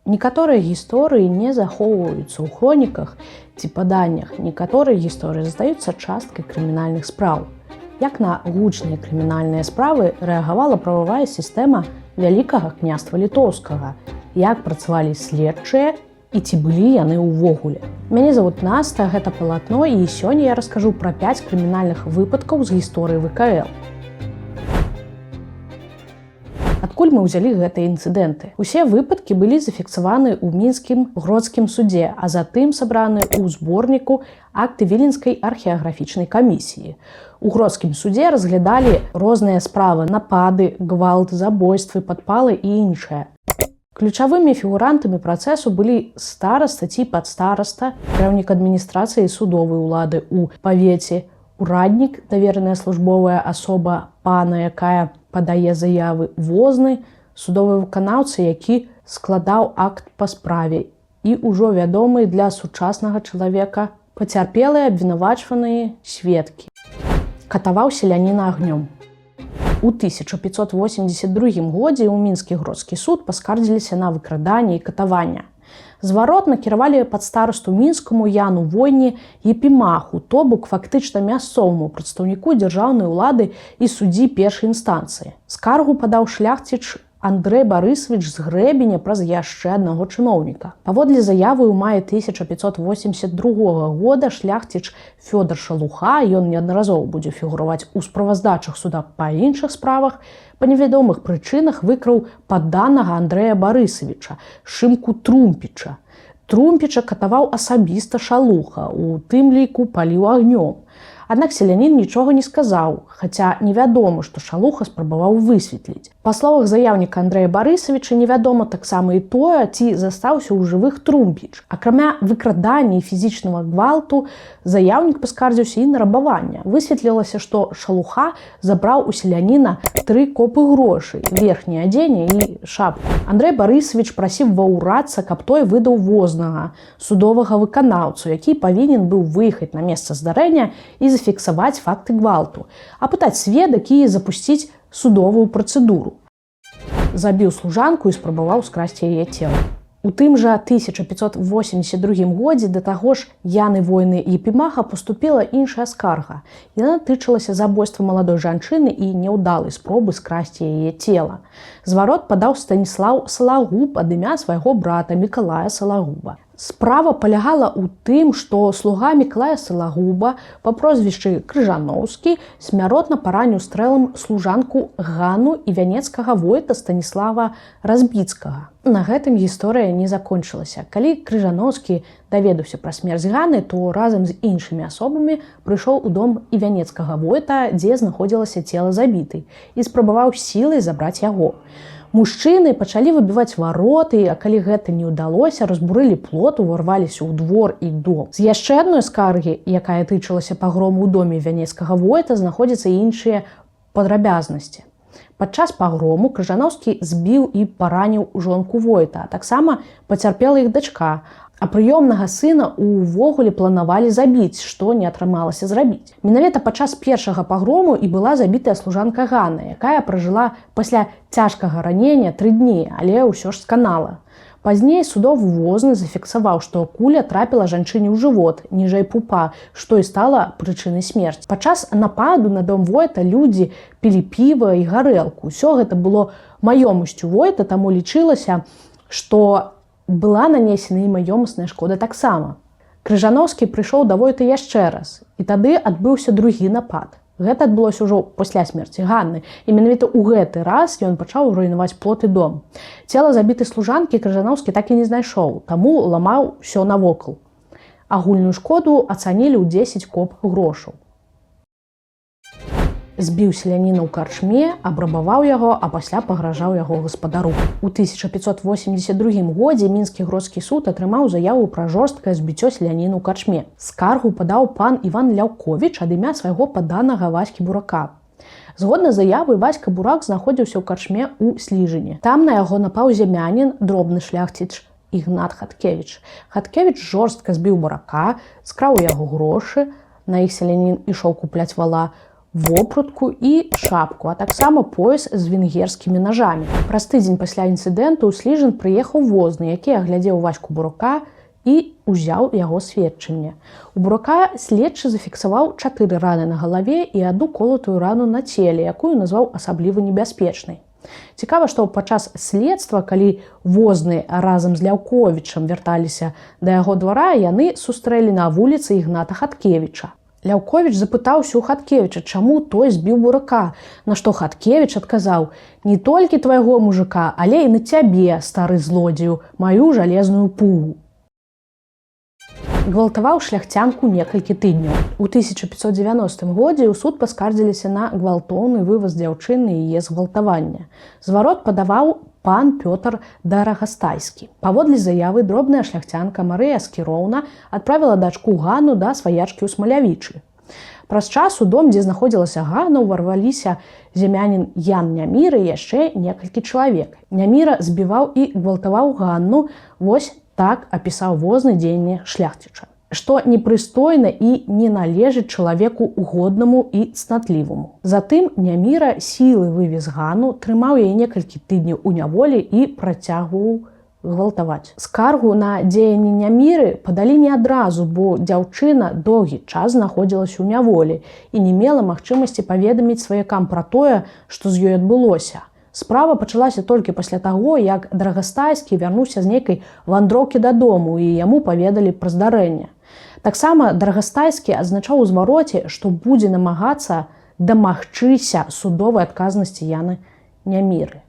Некаторыя гісторыі не захоўваюцца ў хроніках ці паданнях, некаторыя гісторыі застаюцца часткай крымінальных спраў. Як на гучныя крымінальныя справы рэагавала прававая сістэма Вялікага Княства Літоўскага, як працавалі следчыя і ці былі яны ўвогуле. Мяне зовут Наста, гэта «Палатно», і сёння я раскажу пра 5 крымінальных выпадкаў з гісторыі ВКЛ. Адкуль мы ўзялі гэтыя інцыдэнты? Усе выпадкі былі зафіксаваны ў Мінскім гродскім судзе, а затым сабраны ў зборніку «Акты Віленскай археаграфічнай камісіі». У гродскім судзе разглядалі розныя справы: напады, гвалт, забойствы, падпалы і іншае. Ключавымі фігурантамі працэсу былі стараста ці падстараста, кіраўнік адміністрацыі, судовай улады ў павеце, ураднік, давераная службовая асоба пана, якая падае заявы, возны, судовы выканаўца, які складаў акт па справе, і ўжо вядомы для сучаснага чалавека пацярпелыя, абвінавачваныя, сведкі. Катаваў селяніна агнём. У 1582 годзе ў Мінскі гродскі суд паскардзіліся на выкраданне і катавання. Зварот накіравалі падстарасту мінскаму Яну Войне Епімаху, то бок фактычна мясцоваму прадстаўніку дзяржаўнай улады і суддзі першай інстанцыі. Скаргу падаў шляхціч Андрэй Барысавіч з Грэбеня праз яшчэ аднаго чыноўніка. Паводле заявы, ў маі 1582 года шляхціч Фёдар Шалуха, ён неаднаразова будзе фігураваць у справаздачах суда па іншых справах, па невядомых прычынах выкраў падданага Андрэя Барысавіча, Шымку Трумпіча. Трумпіча катаваў асабіста Шалуха, у тым ліку паліў агнём. Аднак селянін нічога не сказаў, хаця невядома, што Шалуха спрабаваў высветліць. Па словах заяўніка Андрэя Барысавіча, невядома таксама і тое, ці застаўся ў жывых Трумпіч. Акрамя выкрадання і фізічнага гвалту, заяўнік паскардзіўся і на рабаванне. Высветлілася, што Шалуха забраў у селяніна тры копы грошай, верхняе адзенне і шапку. Андрэй Барысавіч прасіў ва ўрадца, каб той выдаў вознага, судовага выканаўцу, які павінен быў выехаць на месца здарэння і зафіксаваць факты гвалту, апытаць сведак і запусціць судовую працэдуру. Забіў служанку і спрабаваў скрасці яе цела. У тым жа 1582 годзе да таго ж Яны Войны Епімаха поступіла іншая скарга. Яна тычылася забойства маладой жанчыны і няўдалай спробы скрасці яе цела. Зварот падаў Станіслаў Салагуб ад імя свайго брата Мікалая Салагуба. Справа палягала ў тым, што слуга Мікалая Салагуба па прозвішчы Крыжаноўскі смяротна параніў стрэлам служанку Ганну і вянецкага войта Станіслава Разбіцкага. На гэтым гісторыя не закончылася. Калі Крыжаноўскі даведаўся пра смерць Ганы, то разам з іншымі асобамі прыйшоў у дом івянецкага войта, дзе знаходзілася цела забітай, і спрабаваў сілай забраць яго. Мужчыны пачалі выбіваць вароты, а калі гэта не ўдалося, разбурылі плот, уварваліся ў двор і дом. З яшчэ адной скаргі, якая тычылася пагрому ў доме вянецкага войта, знаходзяцца іншыя падрабязнасці. Падчас пагрому Крыжаноўскі збіў і параніў жонку войта, а таксама пацярпела іх дачка, а прыёмнага сына увогуле планавалі забіць, што не атрымалася зрабіць. Менавіта падчас першага пагрому і была забітая служанка Ганна, якая пражыла пасля цяжкага ранення 3 дні, але ўсё ж сканала. Пазней судовы возны зафіксаваў, што куля трапіла жанчыне ў жывот ніжэй пупа, што і стала прычынай смерці. Падчас нападу на дом войта людзі пілі піва і гарэлку. Усё гэта было маёмасцю войта, таму лічылася, што была нанесена і маёмасная шкода таксама. Крыжаноўскі прыйшоў да войта яшчэ раз, і тады адбыўся другі напад. Гэта адбылося ўжо пасля смерці Ганны. І менавіта ў гэты раз ён пачаў руйнаваць плот і дом. Цела забітай служанкі Крыжаноўскі так і не знайшоў, таму ламаў усё навокал. Агульную шкоду ацанілі ў 10 коп грошаў. Збіў селяніна ў карчме, абрабаваў яго, а пасля пагражаў яго гаспадару. У 1582 годзе Мінскі гродскі суд атрымаў заяву пра жорсткае збіццё селяніна ў карчме. Скаргу падаў пан Іван Ляўковіч ад імя свайго падданага Ваські Бурака. Згодна з заявай, Васька Бурак знаходзіўся ў карчме ў Сліжыне. Там на яго напаў зямянін, дробны шляхціч Ігнат Хаткевіч. Хаткевіч жорстка збіў Бурака, скраў у яго грошы, на іх селянін ішоў купляць вала. вопратку і шапку, а таксама пояс з венгерскімі нажамі. Праз тыдзень пасля інцыдэнту ў Сліжын прыехаў возны, які аглядзеў Ваську Бурака і узяў яго сведчанне. У Бурака следчы зафіксаваў чатыры раны на галаве і адну колатую рану на целе, якую назваў асабліва небяспечнай. Цікава, што падчас следства, калі возны разам з Ляўковічам вярталіся да яго двара, яны сустрэлі на вуліцы Ігната Хаткевіча. Ляўковіч запытаўся ў Хаткевіча, чаму той збіў Бурака, на што Хаткевіч адказаў: « Не толькі твайго мужыка, але і на цябе, стары злодзею, маю жалезную пугу. Гвалтаваў шляхцянку некалькі тыдняў. У 1590 годзе ў суд паскардзіліся на гвалтоўны вываз дзяўчыны і яе згвалтавання. Зварот падаваў пан Пётр Дарагастайскі. Паводле заявы, дробная шляхцянка Марыя Скіроўна адправіла дачку Ганну да сваячкі ў Смалявічы. Праз час у дом, дзе знаходзілася Ганна, ўварваліся зямянін Ян Няміра і яшчэ некалькі чалавек. Няміра збіваў і гвалтаваў Ганну, вось так апісаў возны дзеянне шляхціча. Што непрыстойна і не належыць чалавеку годнаму і цнатліваму. Затым Няміра сілай вывез Ганну, трымаў яе некалькі тыдняў у няволі і працягваў гвалтаваць. Скаргу на дзеянні Няміры падалі не адразу, бо дзяўчына доўгі час знаходзілася ў няволі і не мела магчымасці паведаміць сваякам пра тое, што з ёй адбылося. Справа пачалася толькі пасля таго, як Дарагастайскі вярнуўся з нейкай вандроўкі дадому і яму паведалі пра здарэнне. Таксама Дарагастайскі адзначаў у звароце, што будзе намагацца дамагчыся судовай адказнасці Яна Няміры.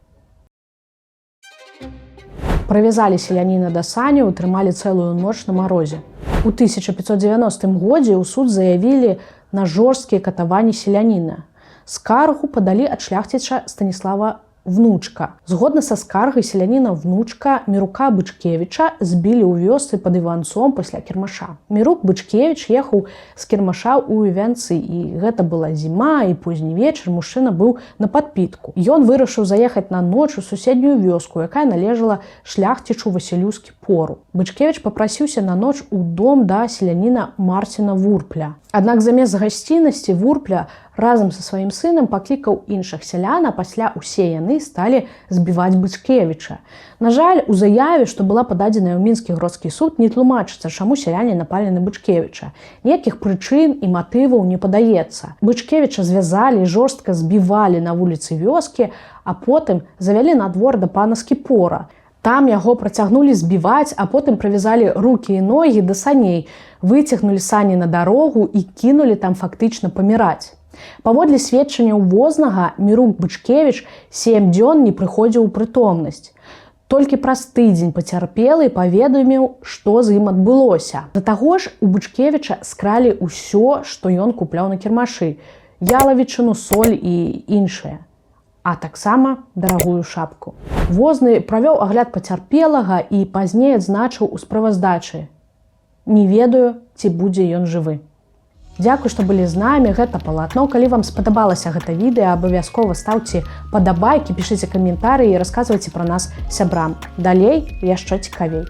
Прывязалі селяніна да саняў, трымалі цэлую ноч на марозе. У 1590 годзе ў суд заявілі на жорсткія катаванні селяніна. Скаргу падалі ад шляхціча Станіслава Внучка. Згодна са скаргай, селяніна Внучка Мірука Бычкевіча збілі ў вёсцы пад Іванцом пасля кірмаша. Мірук Бычкевіч ехаў з кірмаша ў Івянцы, і гэта была зіма і позні вечар, мужчына быў на падпітку. Ён вырашыў заехаць на ноч у суседнюю вёску, якая належала шляхцічу Васілю Скіпору. Бычкевіч папрасіўся на ноч у дом да селяніна Марціна Вурпля. Аднак замест гасціннасці Вурпля разам са сваім сынам паклікаў іншых сялян, а пасля ўсе яны сталі збіваць Бычкевіча. На жаль, у заяве, што была пададзеная ў Мінскі гродскі суд, не тлумачыцца, чаму сяляне напалі на Бычкевіча. Ніякіх прычын і матываў не падаецца. Бычкевіча звязалі, жорстка збівалі на вуліцы вёскі, а потым завялі на двор да пана Скіпора. Там яго працягнулі збіваць, а потым прывязалі рукі і ногі да саней, выцягнулі сані на дарогу і кінулі там фактычна паміраць. Паводле сведчанняў вознага, Мірук Бычкевіч 7 дзён не прыходзіў у прытомнасць. Толькі праз тыдзень пацярпелы паведаміў, што з ім адбылося. Да таго ж у Бычкевіча скралі ўсё, што ён купляў на кірмашы: ялавічыну, соль і іншае, а таксама дарагую шапку. Возны правёў агляд пацярпелага і пазней адзначыў у справаздачы: «Не ведаю, ці будзе ён жывы». Дзякуй, што былі з намі, гэта Палатно. Калі вам спадабалася гэта відэа, абавязкова стаўце падабайкі, пішыце каментарыі і расказвайце пра нас сябрам. Далей яшчэ цікавей.